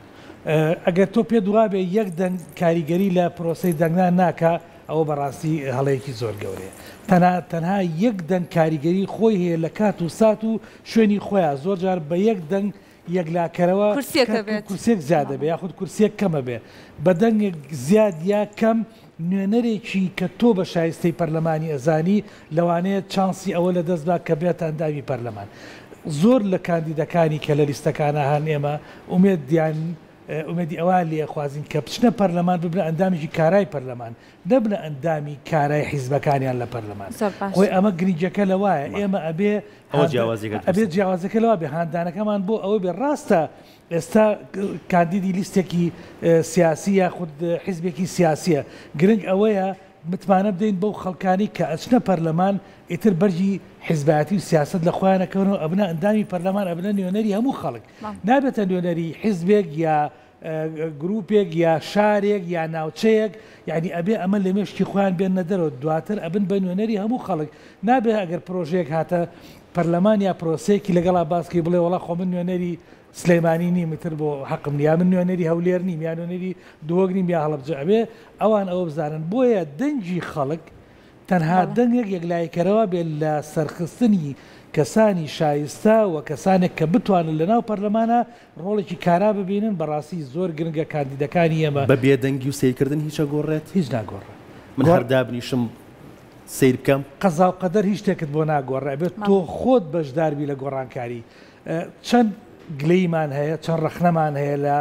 C: ئەگەر تۆ پێت وابێ یەک دەنگ کاریگەری لە پرۆسەی دەنگدان ناکا ئەوە بەڕاستی هەڵەیەکی زۆر گەورەیە تەنها تەنها یەک دەنگ کاریگەری خۆی هەیە لە کات و سات و شوێنی خۆیا زۆر جار بە یەک دەنگ یەکلاکەرەوە
B: کورسیەک ئەبێت.
C: کورسیەک زیاد ئەبێ یاخود کورسیەک کەم ئەبێ بە دەنگێک زیاد یا کەم نوێنەرێکی کە تۆ بە شایستەی پەرلەمانی ئەزانی لەوانەیە چانسی ئەوە لە دەست با کە بێتە ئەندامی پەرلەمان زۆر لە کاندیدەکانی کە لە لیستەکانا هەن ئێمە ئومێدیان ئومێدی ئەوەیان لێ ئەخوازین کە بچنە پەرلەمان ببنە ئەندامێکی کارای پەرلەمان نەبنە ئەندامی کارای حیزبەکانیان لە پەرلەمان.
B: زۆر باش.
C: خۆی ئەمە گرنگیەکە لەوایە ئێمە ئەبێ
A: ئەوە جیاوازیەکە دروست.
C: ئەبێ جیاوازیەکە لەوە بێ هاندانەکەمان بۆ ئەوە بێ ڕاستە ئێستا کاندیدی لیستێکی سیاسی یاخود حیزبێکی سیاسیە گرنگ ئەوەیە متمانە بدەین بەو خەڵکانەی کە ئەچنە پەرلەمان ئیتر بەرگی حیزبایەتی و سیاسەت لە خۆیان ئەکەونەوە ئەبنە ئەندامی پەرلەمان ئەبنە نوێنەری هەموو خەڵک نابێتە نوێنەری حیزبێک یا گروپێک یا شارێک یا ناوچەیەک یانی ئەبێ ئەمە لە مێشکی خۆیان بێننە دەرەوە دواتر ئەبن بە نوێنەری هەموو خەڵک نابێ ئەگەر پرۆژەیەک هاتە پەرلەمان یا پرۆسەیەکی لەگەڵا باس کەی بڵێ وەڵا خۆ من نوێنەری سلێمانی نیم ئیتر بۆ حەقم نیە یا من نوێنەری هەولێر نیم یا نوێنەری دهۆک نیم یا هەڵەبجە ئەبێ ئەوان ئەوە بزانن بۆیە دەنگی خەڵک تەنها دەنگێک یەکلاییکەرەوە بێت لە سەرخستنی کەسانی شایستە و کەسانێک کە بتوانن لەناو پەرلەمانا ڕۆڵێکی کارا ببینن، بەڕاستی زۆر گرنگە کاندیدەکانی ئێمە.
A: بە بێدەنگی و سەیرکردن هیچ ئەگۆڕێت؟
C: هیچ ناگۆڕێت.
A: من هەر دابنیشم سەیر بکەم؟
C: قەزاو قەدەر هیچ شتێکت بۆ ناگۆڕێ، ئەبێت تۆ خۆت بەشداربی لە گۆڕانکاری. چەند گلەییمان هەیە، چەند ڕەخنەمان هەیە لە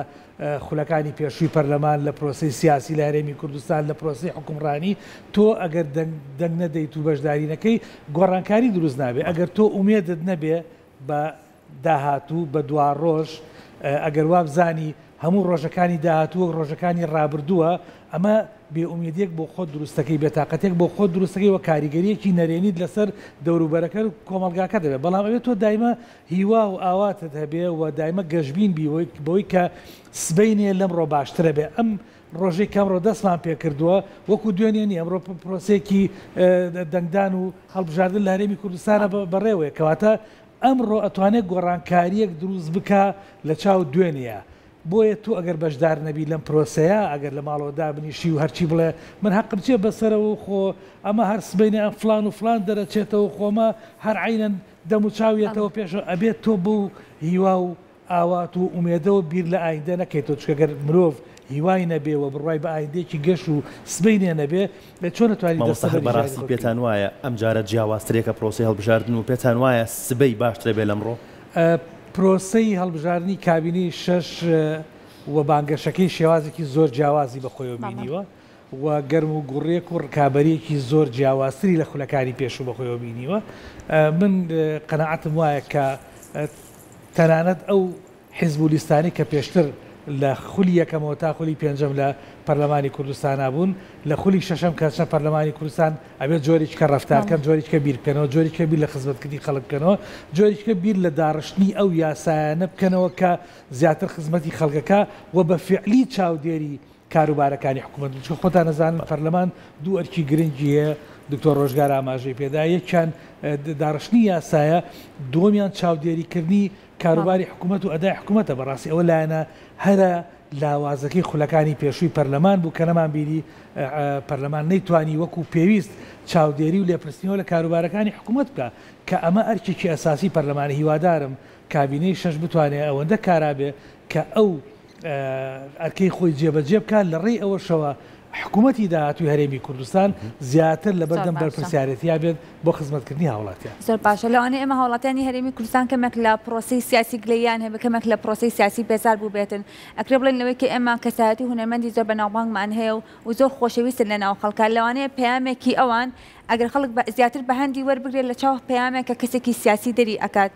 C: خولەکانی پێشووی پەرلەمان، لە پرۆسەی سیاسی لە هەرێمی کوردستان، لە پرۆسەی حوکمڕانی، تۆ ئەگەر دەنگ دەنگ نەدەیت و بەشداری نەکەی، گۆڕانکاری دروست نابێ. ئەگەر تۆ ئومێدت نەبێ بە داهاتوو، بە دواڕۆژ، ئەگەر وابزانی هەموو ڕۆژەکانی داهاتوو وەک ڕۆژەکانی ڕابردووە، ئەمە بێئومێدییەک بۆ خۆت دروستەکەی، بێتاقەتییەک بۆ خۆت دروستەکەی و کاریگەرییەکی نەرێنیت لەسەر دەوروبەرەکەت و کۆمەڵگاکەت دەبێت. بەڵام ئەبێت تۆ دایمە هیوا و ئاواتت هەبێ و دایمە گەشبین بی بەوەی کە سبەینێ لەمڕۆ باشترە بێ. ئەم ڕۆژەی کە ئەمڕۆ دەستمان پێکردووە وەکو دوێنێ نییە، ئەمڕۆ پرۆسەیەکی دەنگدان و هەڵبژاردن لە هەرێمی کوردستانە بەڕێوەیە، کەواتە ئەمڕۆ ئەتوانێ گۆڕانکارییەک دروست بکا لە چاو دوێنێیا. بۆیە تۆ ئەگەر بەشدار نەبی لەم پرۆسەیە، ئەگەر لە ماڵەوە دابنیشی و هەرچی بڵێ من هەقم چیە بەسەرەوە و خۆ ئەمە هەر سبەینێ ئەم فڵان و فڵان دەرەچێتەوە و خۆ ئەمە هەر عەینەن دەم و چاو یەتەوە پێشەوە، ئەبێ تۆ بەو هیوا و ئاوات و ئومێدەوە بیر لە ئایندە نەکەیتەوە، چونکە گەر مرۆڤ هیوای نەبێ و بڕوای بە ئایندەیەکی گەش و سبەینێ نەبێ، چۆن ئەتوانی
A: مامۆستا هەر
C: دەستەبەری ژیانی
A: بەڕاستی
C: خۆت بکەی؟
A: پێتان وایە ئەمجارە جیاوازترێکە پرۆسەی هەڵبژاردن و پێتان وایە سبەی باشترە بێ لەمڕۆ؟
C: پرۆسەی هەڵبژاردنی کابینەی شەش و بانگەشەکەی شێوازێکی زۆر جیاوازی بە خۆیەوە بینیوە و گەرم و گوڕیەک و ڕکابەریەکی زۆر جیاوازتری لە خولەکانی پێشوو بە خۆیەوە بینیوە. من قەناعەتم وایە کە تەنانەت ئەو حیزب و لیستانەی کە پێشتر لە خولی یەکەمەوە تا خولی پێنجەم لە پەرلەمانی کوردستانا بوون، لە خولی شەشەم کە چە پەرلەمانی کوردستان ئەبێت جۆرێکیکە ڕەفتار کەن، جۆرێکیکە بیر بکەنەوە، جۆرێکیکە بیر لە خزمەتکردنی خەڵک بکەنەوە، جۆرێکیکە بیر لە داڕشتنی ئەو یاسایانە بکەنەوە کە زیاتر خزمەتی خەڵکەکا و بە فیعلی چاودێری کاروبارەکانی حکومەت بن، چونکە خۆتان ئەزانن پەرلەمان دوو ئەرکی گرنگی هەیە، دکتۆر ڕۆژگار ئاماژەی پێدا، یەکیان داڕشتنی یاسایە، دووەمیان چاودێریکردنی کاروباری حکومەت و ئەدای حکومەتە، بەڕاستی ئەوە لایەنە هەرە لاوازەکەی خولەکانی پێشووی پەرلەمان بوو کە نەمانبینی پەرلەمان نەیتوانی وەکو پێویست چاودێری و لێپرسینەوە لە کاروبارەکانی حکومەت بکا، کە ئەمە ئەرکێکی ئەساسی پەرلەمانە، هیوادارم کابینەی شەش بتوانێ ئەوەندە کارا بێ کە ئەو ئەرکەی خۆی جێبەجێ بکات، لە ڕێی ئەوەشەوە حکوومەتی داهاتووی هەرێمی کوردستان زیاتر لە بەردەم بەرپرسیارێتیا بێت بۆ خزمەتکردنی هاوڵاتیان.
B: زۆر باشە، لەوانەیە ئێمە هاوڵاتیانی هەرێمی کوردستان کەمێک لە پرۆسەی سیاسی گلەییان هەبێت، کەمێک لە پرۆسەی سیاسی بێزار بووبێتن، ئەکرێ بڵێین لەوەی کە ئێمە کەسایەتی و هونەرمەندی زۆر بەناوبانگمان هەیە و زۆر خۆشەویستن لە ناو خەڵکا، لەوانەیە پەیامێکی ئەوان ئەگەر خەڵک زیاتر بە هەندی وەربگرێت لە چاو پەیامێک کە کەسێکی سیاسی دەری ئەکات.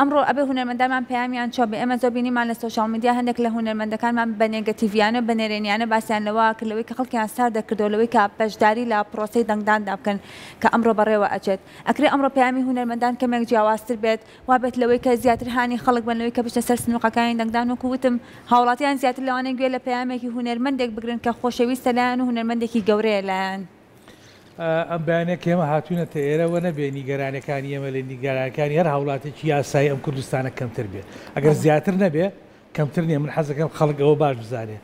B: ئەمڕۆ ئەبێ هونەرمەندانمان پەیامیان چۆن بێ؟ ئێمە زۆر بینیمان لە سۆشیال میدیا هەندێک لە هونەرمەندەکانمان بە نێگەتیڤیانە بە نەرێنیانە باسیان لەوە کرد لەوەی کە خەڵکیان سارد دەکردەوە لەوەی کە بەشداری لە پرۆسەی دەنگداندا بکەن کە ئەمڕۆ بەڕێوە ئەچێت. ئەکرێ ئەمڕۆ پەیامی هونەرمەندان کەمێک جیاوازتر بێت وا بێت لەوەی کە زیاتر هانی خەڵک بەن لەوەی کە بچنە سەر سنوقەکانی دەنگدان وەکو وتم هاوڵاتیان زیاتر لەوانەیە گوێ لە پەیامێکی هونەرمەندێک بگرن کە خۆشەویستە لایان و هونەرمەندێکی گەورەیە لایان.
C: ئەم بەیانە کە ئێمە هاتووینەتە ئێرە وە نەبێ نیگەرانیەکانی ئێمە لە نیگەرانیەکانی هەر هاوڵاتێکی یاسایی ئەم کوردستانە کەمتر بێ ئەگەر زیاتر نەبێ کەمتر نییە من حەزەکەم خەڵک ئەوە باش بزانێ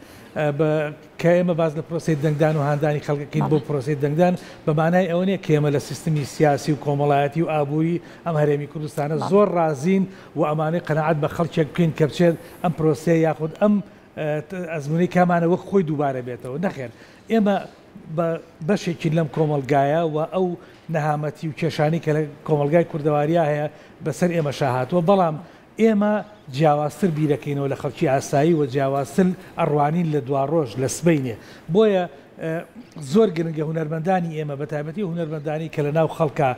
C: کە ئێمە باس لە پرۆسەی دەنگدان و هاندانی خەڵکەکەین بۆ پرۆسەی دەنگدان بە مانای ئەوە نییە کە ئێمە لە سیستمی سیاسی و کۆمەڵایەتی و ئابووری ئەم هەرێمی کوردستانە زۆر ڕازین و ئەمانەی قەناعەت بە خەڵکێک بکەین کە بچێت ئەم پرۆسەیە یاخود ئەم ئەزموونەی کامانە وەک خۆی دووبارە بێتەوە نەخێر ئێمە بە بەشێکین لەم کۆمەڵگایە و ئەو نەهامەتی و کێشانەی کە لە کۆمەڵگای کوردەواریا هەیە بەسەر ئێمەشا هاتووە، بەڵام ئێمە جیاوازتر بیرەکەینەوە لە خەڵکی ئاسایی و جیاوازتر ئەڕوانین لە دواڕۆژ، لە سبەینێ. بۆیە زۆر گرنگە هونەرمەندانی ئێمە بە تایبەتی ئەو هونەرمەندانەی کە لە ناو خەڵکا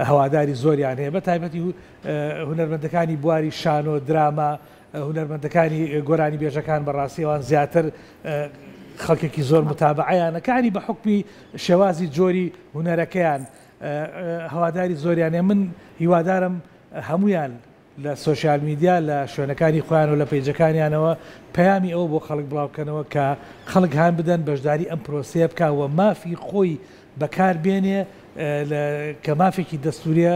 C: هەواداری زۆریان هەیە، بە تایبەتی هونەرمەندەکانی بواری شانۆ، دراما، هونەرمەندەکانی گۆرانیبێژەکان بەڕاستی ئەوان زیاتر خەڵکێکی زۆر متابعەیانە کانی بە حوکمی شێوازی جۆری هونەرەکەیان هەواداری زۆریان هەیە من هیوادارم هەمویان لە سۆشیال میدیا لە شوێنەکانی خۆیان و لە پەیجەکانیانەوە پەیامی ئەوە بۆ خەڵک بڵاو بکەنەوە کە خەڵک هان بدەن بەشداری ئەم پرۆسەیە بکا و مافی خۆی بەکار بێنێ کە مافێکی دەستوریە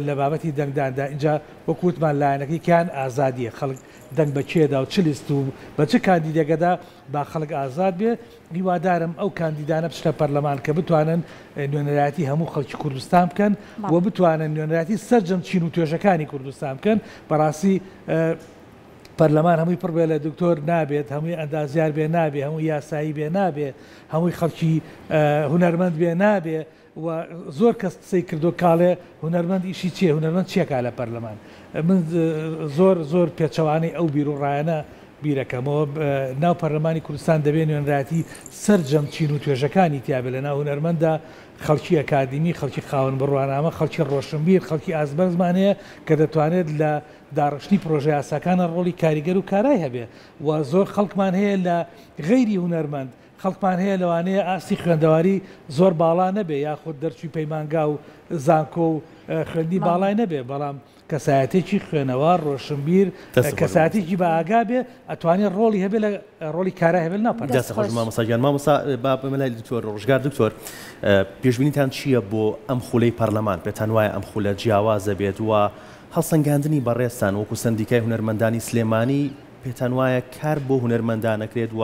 C: لە بابەتی دەنگداندا ئینجا وەکو وتمان لایەنەکەی کیان ئازادیە خەڵک دەنگ بە کێ دا و چ لیست و بە چ کاندیدێکەدا با خەڵک ئازاد بێ هیوادارم ئەو کاندیدانە بچنە پەرلەمان کە بتوانن نوێنەرایەتی هەموو خەڵکی کوردستان بکەن و بتوانن نوێنەرایەتی سەرجەم چین و توێژەکانی کوردستان بکەن بەڕاستی پەرلەمان هەمووی پڕ بێ لە دکتۆر نابێت، هەمووی ئەندازیار بێ نابێ، هەمووی یاسایی بێ نابێ، هەمووی خەڵکی هونەرمەند بێ نابێ و زۆر کەس قسەی کردووە کاڵێ هونەرمەند ئیشی چییە، هونەرمەند چیەکا لە پەرلەمان؟ من زۆر زۆر پێچەوانەی ئەو بیروڕایانە بیرەکەمەوە ناو پەرلەمانی کوردستان دەبێ نوێنەرایەتی سەرجەم چین و توێژەکانی تیابێ لە ناو هونەرمەندا خەڵکی ئەکادیمی، خەڵکی خاوەن بڕوانامە، خەڵکی ڕۆشنبیر، خەڵکی ئاست بەرزمان هەیە کە دەتوانێت لە داڕشتنی پڕۆژە یاساکانا ڕۆڵی کاریگەر و کارای هەبێ و زۆر خەڵکمان هەیە لە غەیری هونەرمەند خەڵکمان هەیە لەوانەیە ئاستی خوێندەواری زۆر باڵا نەبێ یاخود دەرچووی پەیمانگا و زانکۆ و خوێندنی باڵای نەبێ بەڵام کەسایەتێکی خوێنەوار، ڕۆشنبیر، کەسایەتێکی بە ئاگا بێ ئەتوانێ ڕۆڵی هەبێ لە ڕۆڵی کارای هەبێ لە ناو پەرلەمان.
A: دەست خۆش مامۆستا گیان. مامۆستا با بێمە لای دکتۆر ڕۆژگار. دکتۆر پێشبینیتان چییە بۆ ئەم خولەی پەرلەمان؟ پێتان وایە ئەم خولە جیاوازە بێت و هەڵسەنگاندنی بەڕێزتان وەکو سەندیکای هونەرمەندانی سلێمانی پێتان وایە کار بۆ هونەرمەندان ئەکرێت و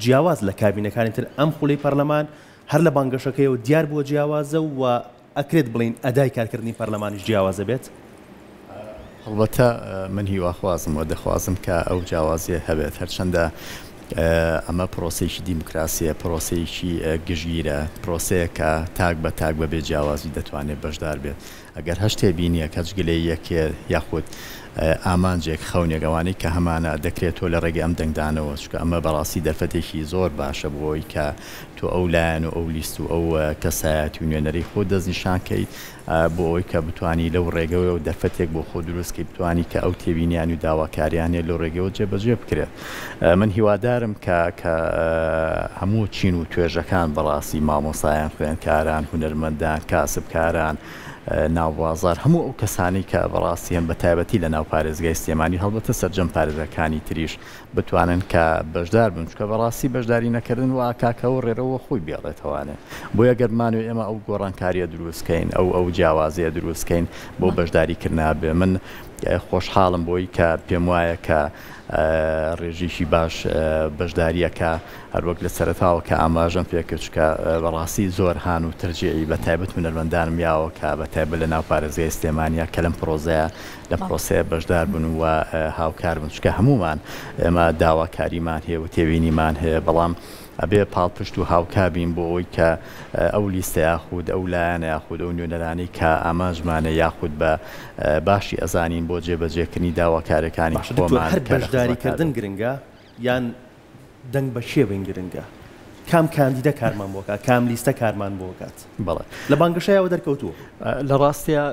A: جیاواز لە کابینەکانی تر ئەم خولەی پەرلەمان هەر لە بانگەشەکەیەوە دیار بووە جیاوازە و ئەکرێت بڵێین ئەدای کارکردنی پەرلەمانیش جیاوازە بێت؟
D: هەڵبەتە من هیواخوازم و دەخوازم کە ئەو جیاوازیە هەبێت، هەرچەندە ئەمە پرۆسەیەکی دیموکراسیە، پرۆسەیەکی گشتگیرە، پرۆسەیەکە تاک بە تاک بەبێ جیاوازی دەتوانێت بەشدار بێت. ئەگەر هەر تێبینیەک، هەچ گلەییەک یاخود ئامانجێک، خەونێک، ئەوانەی کە هەمانە، دەکرێت تۆ لە ڕێگەی ئەم دەنگدانەوە، چونکە ئەمە بەڕاستی دەرفەتێکی زۆر باشە بۆ ئەوەی کە تۆ ئەو لایەن و ئەو لیست و ئەو کەسایەتی و نوێنەرەی خۆت دەستنیشان کەیت بۆ ئەوەی کە بتوانی لەو ڕێگەوە دەرفەتێک بۆ خۆت دروست کەی بتوانی کە ئەو تێبینیان و داواکاریانەی لەو ڕێگەوە جێبەجێ بکرێت. من هیوادارم کە کە هەموو چین و توێژەکان بەڕاستی مامۆستایان، خوێندکاران، هونەرمەندان، کاسبکاران، ناوبازاڕ، هەموو ئەو کەسانەی کە بەڕاستی هەن بەتایبەتی لە ناو پارێزگای سلێمانی هەڵبەتە سەرجەم پارێزگاکانی تریش بتوانن کە بەشدار بن چونکە بەڕاستی بەشداری نەکردن وا ئەکا کە ئەو ڕێرەوە خۆی بێڵێتەوانێ بۆیە گەر بمانەوێ ئێمە ئەو گۆڕانکاریە دروست کەین ئەو ئەو جیاوازیە دروست کەین بۆ بەشداری کرنا بێ من خۆشحاڵم بۆی کە پێم وایە کە ڕێژەیەکی باش بەشداری ئەکا هەروەک لە سەرەتاوە کە ئاماژەم پێکرد چونکە بەڕاستی زۆر هان و تەرجیعی بە تایبەت هونەرمەندانم یاوە کە بە تایبەت لە ناو پارێزگای سلێمانیا کە لەم پرۆزەیە لەم پرۆسەیە بەشدار بن و هاوکار بن چونکە هەموومان ئێمە داواکاریمان هەیە و تێبینیمان هەیە بەڵام ئەبێ پاڵپشت و هاوکار بین بۆ ئەوەی کە ئەو لیستە یاخود ئەو لایەنە یاخود ئەو نوێنەرانەی کە ئامانجمانە یاخود بە باشی ئەزانین بۆ جێبەجێکردنی داواکاریەکانی
A: باشە دکتۆر
D: خۆمان
A: هەر
D: کە لە
A: بەشداری
D: خزمەتا
A: کردن
D: بێت.
A: گرنگە یان دەنگ بە کێ بەین گرنگە؟ کام کاندیدە کارمان بۆ کات؟ کام لیستە کارمان بۆ کات؟
D: بەڵێ.
A: لە بانگەشەیەوە دەرکەوتووە.
D: لە ڕاستیا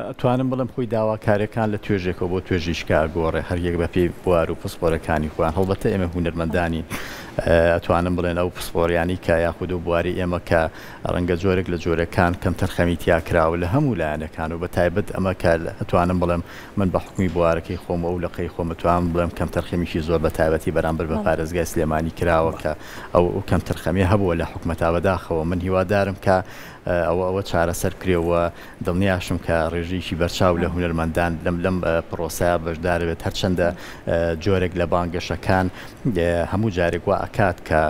D: ئەتوانم بڵێم خۆی داواکاریەکان لە توێژێکەوە بۆ توێژیشکە ئەگۆڕێ هەر یەک بە پێی بوار و پسپۆرەکانی خۆیان هەڵبەتە ئێمە هونەرمەندانین ئەتوانم بڵێن ئەو پسپۆریانی کە یاخود ئەو بواری ئێمە کە ڕەنگە جۆرێک لە جۆرەکان کەمتەرخەمی تیا کراوە لە هەموو لایەنەکان و بە تایبەت ئەمە کە ئەتوانم بڵێم من بە حوکمی بوارەکەی خۆم و ئەو لقەی خۆم ئەتوانم بڵێم کەمتەرخەمیی زۆر بە تایبەتی بەرامبەر بە پارێزگای سلێمانی کراوە کە ئەو کەمتەرخەمیە هەبووە لە حکومەتا بەداخەوە من هیوادارم کە ئەوە ئەوە چارەسەر بکرێ و دڵنیاشم کە ڕێژەیەکی بەرچاو لە هونەرمەندان لەم لەم پرۆسەیە بەشدار بێت هەرچەندە جۆرێک لە بانگەشەکان هەموو جارێک وا ئەکات کە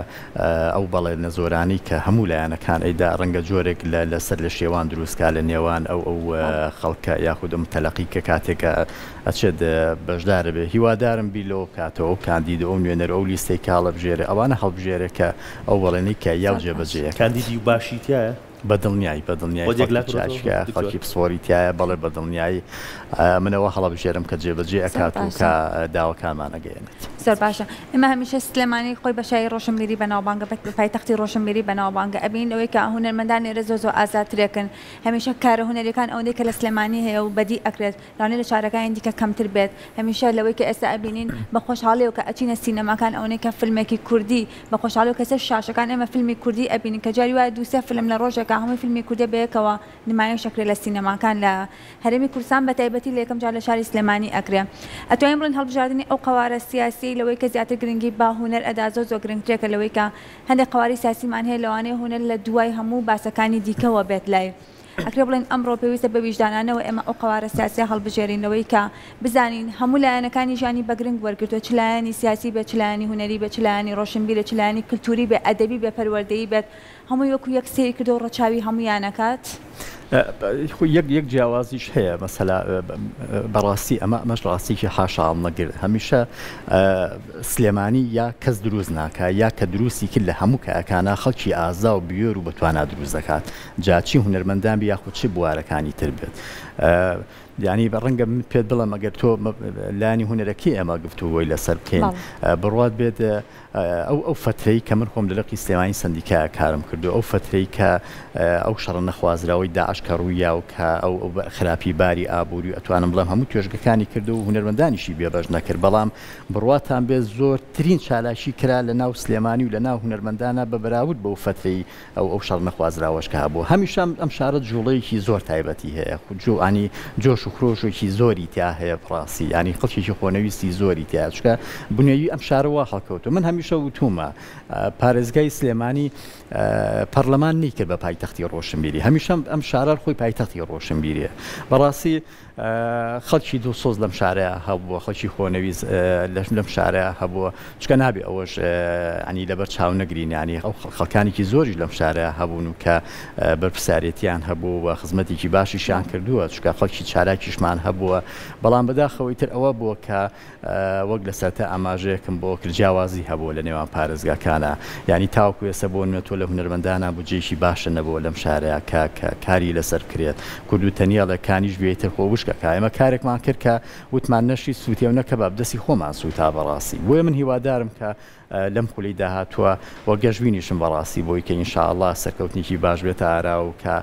D: ئەو بەڵێنە زۆرانەی کە هەموو لایەنەکان ئەیدا ڕەنگە جۆرێک لە لەسەر لە شێوان دروست کا لە نێوان ئەو ئەو خەڵکە یاخود ئەم تەلەقی کە کاتێک ئەچێت بەشدارە بێ هیوادارم بیر لەوە بکاتەوە ئەو کاندید و ئەو نوێنەر و ئەو لیستەی کە هەڵەبژێرێ ئەوانە هەڵبژێرێ کە ئەو بەڵێنەی کە یاو جێبەجێ ئەکات.
A: کاندیدی باشی تیایە؟
D: بە دڵنیایی بە دڵنیایی
A: خۆت یەکلا
D: خەڵکی
A: کردۆتەوە
D: چاکە
A: دکتۆر؟
D: خەڵکی پسپۆری تیایە بەڵێ بە دڵنیایی من ئەوە هەڵەبژێرم کە جێبەجێ
B: زۆر
D: ئەکات و
B: باشە.
D: کە داواکانمان ئەگەیەنێت.
B: زۆر باشە ئێمە هەمیشە سلێمانی خۆی بە شاری ڕۆشنبیری بەناوبانگە بە پایتەختی ڕۆشنبیری بەناوبانگە ئەبینین لەوەی کە هونەرمەندان لێرە زۆر زۆر ئازادترێکن هەمیشە کارە هونەریەکان ئەوەندەی کە لە سلێمانی هەیە و بەدی ئەکرێت لەوانەیە لە شارەکانی دیکە کەمتر بێت هەمیشە لەوەی کە ئێستا ئەبینین بە خۆشحاڵیەوە کە ئەچینە سینەماکان ئەوەنەی کە فیلمێکی کوردی بە خۆشحاڵیەوە کە سەر شاشەکان ئێمە فیلمی کوردی ئەبینین کە جاری وایە دوو سێ فیلم لە ڕۆژێکا هەمووی فیلمی کوردیە بەیەکەوە نمایش ئەکرێ لە سینەماکان لە هەرێمی کوردستان بە تایبەتی لە یەکەم جار لە شاری سلێمانی ئەکرێ ئەتوانین بڵێین هەڵبژاردنی ئەو قەوارە سیاسیەی لەوەی کە زیاتر گرنگی بە هونەر ئەدا زۆر زۆر گرنگترێکە لەوەی کە هەندێک قەوارەی سیاسیمان هەیە لەوانەیە هونەر لە دوای هەموو باسەکانی دیکەوە بێت لای ئەکرێ بڵێین ئەمڕۆ پێویستە بە ویژدانانەوە ئێمە ئەو قەوارە سیاسیە هەڵبژێرین لەوەی کە بزانین هەموو لایەنەکانی ژیانی بە گرنگ وەرگرتووە چ لایەنی سیاسی بێت چ لایەنی هونەری بێت چ لایەنی ڕۆشنبیرێ چ لایەنی کلتوری بێت ئەدەبی بێت پەروەردەیی بێت هەمووی وەکو یەک سەیر کردووە و ڕەچاوی هەموویان ئەکات.
D: خۆی یەک یەک جیاوازیش هەیە مەسەلا بەڕاستی ئەمە ئەمەش ڕاستیکی حاشا هەڵنەگر هەمیشە سلێمانی یا کەس دروست ناکا یا کە دروستی کرد لە هەموو کایەکانا خەڵکی ئازا و بوێر و بەتوانا دروست دەکات جا چی هونەرمەندان بی یاخود چ بوارەکانی تر بێت. یانی ڕەنگە من پێت بڵێم ئەگەر تۆ لایەنی هونەرەکەی ئێمە گفتوگۆی لەسەر بکەین بڕوات بێت ئەو ئەو فەترەی کە من خۆم لە لقی سلێمانی سەندیکایە کارم کردو ئەو فەترەی کە ئەو شەڕە نەخوازراوەی داعش کە ڕوویا و کە ئەو ئەو خراپی باری ئابووری و ئەتوانم بڵێم هەموو توێژگەکانی کرد و هونەرمەندانیشی بێبەش نەکرد بەڵام بڕواتان بێت زۆرترین چالاکی کرا لە ناو سلێمانی و لە ناو هونەرمەندانا بە بەراورد بەو فەترەی ئەو ئەو شەڕ نەخوازراوەش کە هەبوو هەمیشە ئەم شارە جوڵەیەکی زۆر تایبەتی هەیە جو انی جۆش و خرۆشێکی زۆری تیا هەیە بەڕاستی ینی خەڵکێکی خۆنەویستی زۆری تیا چونکە بنیەوی ئەم شارە وا هەڵکەوتووە من هەمیشە وتومە پارێزگای سلێمانی پەرلەمان نیکرد بە پایتەختی ڕۆشنبیری هەمیشە ئەم شارە خۆی پایتەختی ڕۆشنبیریە بەڕاستی خەڵکی دڵسۆز لەم شارەیا هەبووە، خەڵکی خۆنەویست لەم شارەیا هەبووە، چونکە نابێ ئەوەش یانی لەبەر چاو نەگرین، یانی ئەو خەڵکانێکی زۆریش لەم شارەیا هەبوون و کە بەرپرسیارێتیان هەبوو و خزمەتێکی باشیشیان کردووە، چونکە خەڵکی چالاکیشمان هەبووە، بەڵام بەداخەوە ئیتر ئەوە بووە کە وەک لە سەرەتا ئاماژەیەکم بۆ کرد جیاوازی هەبووە لە نێوان پارێزگاکانا یانی تاوەکو ئێستا بۆ نمونە تۆ لە هونەرمەندانا بودجەیەکی باشە نەبووە لەم شارەیا کە کە کاری لەسەر بکرێت کورد و تەنیاڵێک کانیش بێ ئیتر خۆ وشک ئەکا ئێمە کارێکمان کرد کە وتمان نەشی سووتێ و نە کەباب دەستی خۆمان سووتا بەڕاستی بۆیە من هیوادارم کە لەم خولەی داهاتووە و گەشبینیشم بەڕاستی بۆی کە ان شاء اللە سەرکەوتنێکی باش بێتە ئارا و کە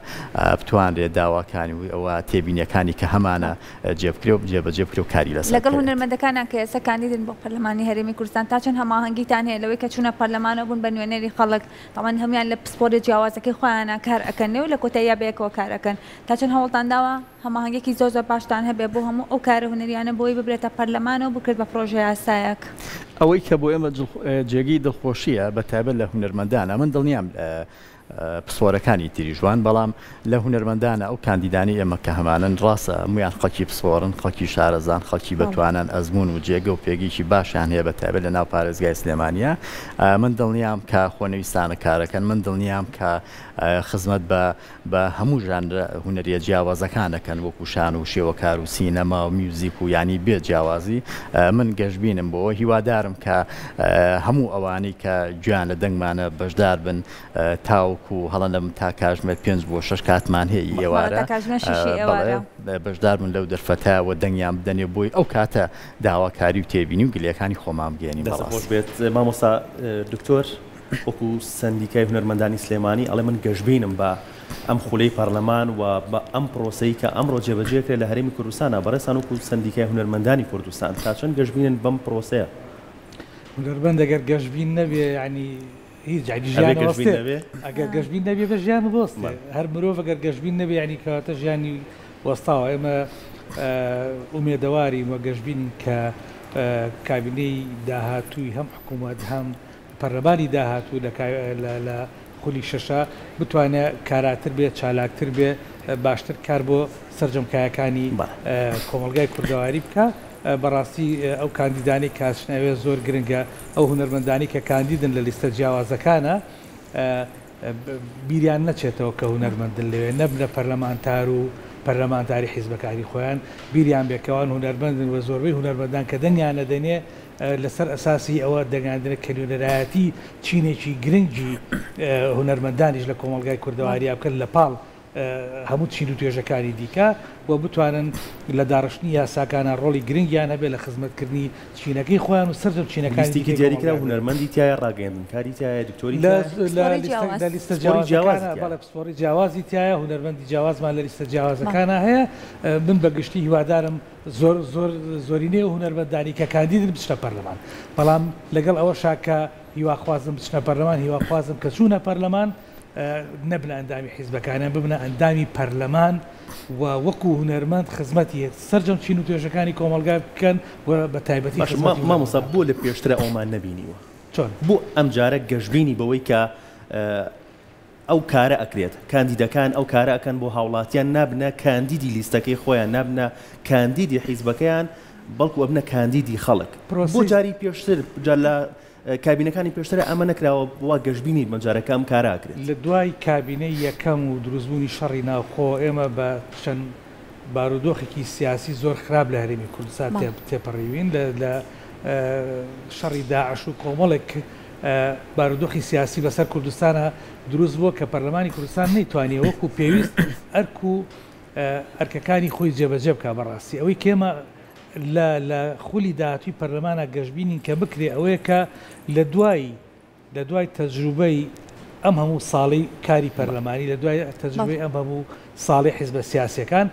D: بتوانرێت داواکانی و تێبینیەکانی کە هەمانە جێبکرێ و جێبەجێ بکرێ و کاری لەسەر
B: لەگەڵ
D: بکرێت.
B: هونەرمەندەکانان کە ئێستا کاندیدن بۆ پەرلەمانی هەرێمی کوردستان تا چەند هەماهەنگیتان هەیە لەوەی کە چوونە پەرلەمانەوە بوون بە نوێنەری خەڵک تەبعەن هەموویان لە پسپۆریە جیاوازەکەی خۆیانا کار ئەکەن و لە کۆتاییا بەیەکەوە کار ئەکەن تا چەند هەوڵتان داوە هەماهەنگیەکی زۆر زۆر باشتان هەبێ بۆ هەموو ئەو کارە هونەریانە بۆی ببرێتە پەرلەمانەوە بکرێت بە پڕۆژە یاسایەک.
D: ئەوەی کە بۆ ئێمە جێگەی دڵخۆشییە بە تایبەت لە هونەرمەندانە من دڵنیام پسپۆرەکانی تریش وان بەڵام لە هونەرمەندانە ئەو کاندیدانەی ئێمە کە هەمانن ڕاستە هەموویان خەڵکی پسپۆڕن خەڵکی شارەزان خەڵکی بەتوانان ئەزموون و جێگە و پێگەیەکی باشیان هەیە بە تایبەت لە ناو پارێزگای سلێمانییە من دڵنیام کە خۆنەویستانە کارەکەن من دڵنیام کە خزمەت بە بە هەموو ژانرە هونەریە جیاوازەکان ئەکەن وەکو شانۆ و شێوەکار و سینەما و میوزیک و یانی بێ جیاوازی من گەشبینم بۆوە هیوادارم کە هەموو ئەوانەی کە گوێیان لە دەنگمانە بەشدار بن تاوەکو هەڵە نەبم تا کاژمێر پێنج بۆ شەش کاتمان هەیە ئی
B: بەڵێ
D: ئێوارە
B: تا کاژمێر شەشی
D: بەڵێ
B: ئێوارە.
D: بەشدار بن لەو دەرفەتە و دەنگیان بدەنێ بۆی ئەو کاتە داواکاری و تێبینی و گلەیەکانی خۆمان بگەیەنین
A: دەستت خۆش
D: بەڕاستی.
A: بێت مامۆستا دکتۆر. وەکو سەندیکای هونەرمەندانی سلێمانی ئەڵێ من گەشبینم بە ئەم خولەی پەرلەمان و بە ئەم پرۆسەی کە ئەمڕۆ جێبەجێکرێت لە هەرێمی کوردستانە، بەڕێزتان وەکو سەندیکای هونەرمەندانی کوردستان تا چەند گەشبینن بەم پرۆسەیە؟
C: هونەرمەند ئەگەر گەشبین نەبێ یانی هیچ یانی
A: ئەبێ
C: ژیان
A: گەشبین
C: ئەوەستێ
A: نەبێ؟
C: ئەگەر گەشبین نەبێ بە ژیان بوەستێ
A: بەڵێ.
C: هەر مرۆڤ ئەگەر گەشبین نەبێ یانی کەواتە ژیانی وەستاوە ئێمە ئومێدەوارین و گەشبینین کە کابینەی داهاتووی هەم حکوومەت هەم پەرلەمانی داهاتوو لە خولی شەشا بتوانێت کاراتر بێت، چالاکتر بێت، باشتر کار بۆ سەرجەم کایەکانی کۆمەڵگای کوردەواری بکا. بەڕاستی ئەو کاندیدانەی کە ئەچنە ئەوێ زۆر گرنگە، ئەو هونەرمەندانەی کە کاندیدن لە لیستە جیاوازەکانە بیریان نەچێتەوە کە هونەرمەندن لەوێ، نەبنە پەرلەمانتار و پەرلەمانتاری حیزبەکانی خۆیان، بیریان بێت کە ئەوان هونەرمەندن و زۆربەی هونەرمەندان کە دەنگیان ئەدەنێ لەسەر ئەساسی ئەوە دەنگاندنە کە نوێنەرایەتی چینێکی گرنگی هونەرمەندانیش لە کۆمەڵگای کوردەواریا بکەن لە پاڵ هەموو چین و توێژەکانی دیکە و بتوانن لە داڕشتنی یاساکانا ڕۆڵی گرنگیان هەبێت لە خزمەتکردنی چینەکەی خۆیان و سەرجەم چینەکانی
A: لیستێکی
C: دیکەی
A: دیاریکراو
C: کۆمەڵگا.
A: هونەرمەندی تیایە، ڕاگەیەندنکاری تیایە، دکتۆری تیایە؟
B: پسپۆڕی جیاواز.
C: لە لیستە
A: پسپۆڕی جیاوازی
C: جیاوازەکانا
A: تیایە.
C: بەڵێ پسپۆڕی جیاوازی تیایە، هونەرمەندی جیاوازمان لە لیستە جیاوازەکانا هەیە. من بە گشتی هیوادارم زۆر زۆر زۆرینەی ئەو هونەرمەندانی کە کاندیدن بچنە پەرلەمان، بەڵام لەگەڵ ئەوەشا کە هیواخوازم بچنە پەرلەمان، هیواخوازم کە چوونە پەرلەمان نەبنە ئەندامی حیزبەکانیان، ببنە ئەندامی پەرلەمان و وەکو هونەرمەند خزمەتی سەرجەم چین و توێژەکانی کۆمەڵگا بکەن و بە تایبەتی
A: باشە
C: خزمەتی
A: مامۆستا
C: هونەرمەندان.
A: بۆ لە پێشترا ئەوەمان نەبینیوە؟
C: چۆن؟
A: بۆ ئەمجارە گەشبینی بەوەی کە ئەو کارە ئەکرێت، کاندیدەکان ئەو کارە ئەکەن بۆ هاوڵاتیان نابنە کاندیدی لیستەکەی خۆیان، نابنە کاندیدی حیزبەکەیان، بەڵکو ئەبنە کاندیدی خەڵک. بۆ
C: پرۆسەی.
A: جاری پێشتر جا لە کابینەکانی پێشترا ئەمە نەکراوە وا گەشبینیت بەم جارە کە ئەم کارە ئەکرێت؟
C: لە دوای کابینەی یەکەم و دروستبوونی شەڕی ناوخۆ ئێمە بە چەند بارودۆخێکی سیاسی زۆر خراپ لە هەرێمی کوردستان تێپەڕیوین لە شەڕی داعش و کۆمەڵێک بارودۆخی سیاسی بەسەر کوردستانا دروست بووە کە پەرلەمانی کوردستان نەیتوانیوە وەکو پێویست ئەرک و ئەرکەکانی خۆی جێبەجێ بکا. بەڕاستی ئەوەی کە ئێمە لە لە خولی داهاتووی پەرلەمانا گەشبینین کە بکرێ ئەوەیە کە لە دوای لە دوای تەجروبەی ئەم هەموو ساڵەی کاری پەرلەمانی، لە دوای تەجروبەی ئەم هەموو ساڵەی حیزبە سیاسیەکان،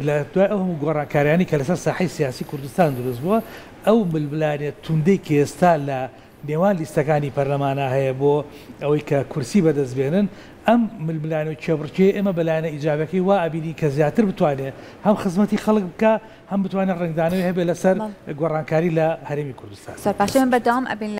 C: لە دوای ئەو هەموو گۆڕانکاریانەی کە لەسەر ساحەی سیاسی کوردستان دروست بووە، ئەو ململانێ توندەی کە ئێستا لە نێوان لیستەکانی پەرلەمانا هەیە بۆ ئەوەی کە کورسی بەدەست بێنن، ئەم ململانێ و کێبڕکێیە ئێمە بە لایەنە ئیجابەکەی وا ئەبینین کە زیاتر بتوانێ هەم خزمەتی خەڵک بکا، هەم بتوانێ ڕەنگدانەوەی هەبێ لەسەر گۆڕانکاری لە هەرێمی کوردستان.
B: زۆر باشە، ئێمە بەردەوام ئەبین لە.